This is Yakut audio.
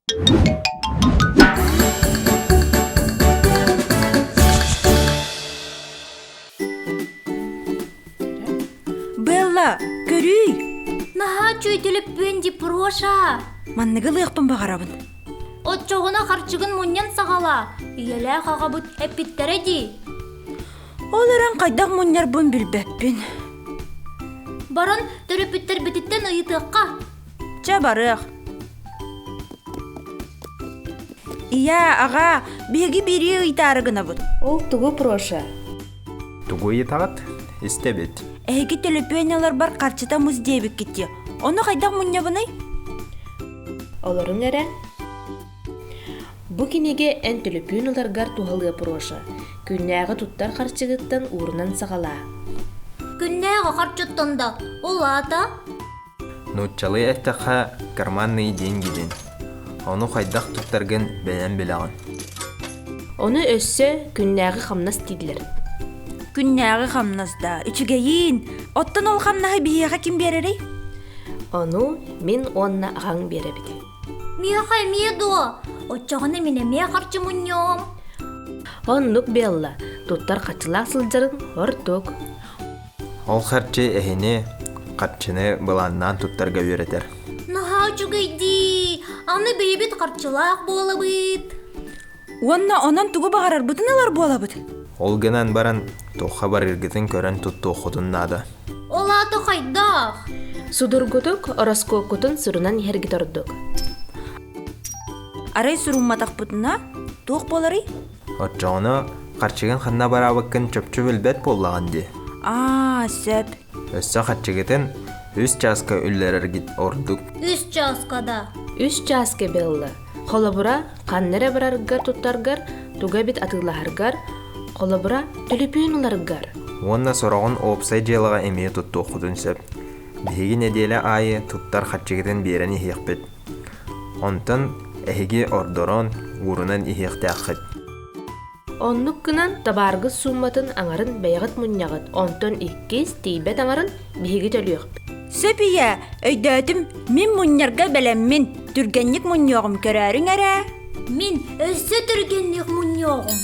Белла, көрүүй! Наһаа үчүгэй төлөппүөн дии, Проша! Манныгы ылыахпын баҕарабын. Оччоҕуна харчыгын мунньан саҕалаа. Ийэлээх аҕабыт эппиттэрэ дии. Ол эрэн хайдах мунньарбын билбэппин. Баран төрөппүттэрбититтэн ыйытыахха. Чэ, барыах. Ийээ, аҕаа, биһиги биирии ыйытаары гынабыт. Ол тугу Проша? Тугу ыйытаҕыт? Истэбит. Эһиги төлөпүөн ыларбар харчыта мус диэбиккит дии. Ону хайдах мунньабыный? Олоруҥ эрэ. Бу кинигэ эн төлөпүөн ыларгар туһалыа Проша. Күннээҕи туттар харчыгыттан уурунан саҕалаа. Күннээҕи харчыттан да, ол аата? Нууччалыы эттэххэ, карманные деньги диэн. Ону хайдах туттаргын бэйэҥ билэҕин. Ону өссө күннээҕи хамнас дииллэр. Күннээҕи хамнас да, үчүгэйиин. Оттон ол хамнаһы биһиэхэ ким биэрэрий? Ону мин уонна аҕаҥ биэрэбит. Миэхэ эмиэ дуо? Оччоҕуна мин эмиэ харчы мунньуом. Оннук Белла, туттар харчылаах сылдьарын ордук. Ол харчы эһини харчыны былааннаан туттарга үөрэтэр. Наһаа үчүгэй дии! Аны бэйэбит харчылаах буолабыт. Уонна онон тугу баҕарарбытын ылар буолабыт. Ол гынан баран, туохха барыыргытын көрөн туттуоххутун наада. Ол аата хайдах? Судургутук ороскуоккутун сурунан иһэргит ордук. Арай сурумматахпытына, туох буоларый? Оччоҕуна харчыгын ханна бараабыккын чопчу билбэт буоллаҕын дии. Аа, сөп. Өссө харчыгытын үс чааска үллэрэргит ордук. Үс чааска да. Үс чааска Белла. Холобура, ханна эрэ бараргар туттаргар, тугу эбит атыылаһаргар, холобура, төлөпүөн ыларгар. Уонна сороҕун уопсай дьыалаҕа эмиэ туттуоххутун сөп. Биһиги нэдиэлэ аайы туттар харчыгытын биэрэн иһиэхпит. Онтон эһиги ордорон, уурунан иһиэхтээххит. Оннук гынан табааргыт суумматын аҥарын бэйэҕит мунньаҕыт, онтон иккис тиийбэт аҥарын биһиги төлүөхпүт. Сөп ийээ, өйдөөтүм, мин мунньарга бэлэммин, түргэнник мунньуоҕум көрөөрүҥ эрэ. Мин өссө түргэнник мунньуоҕум.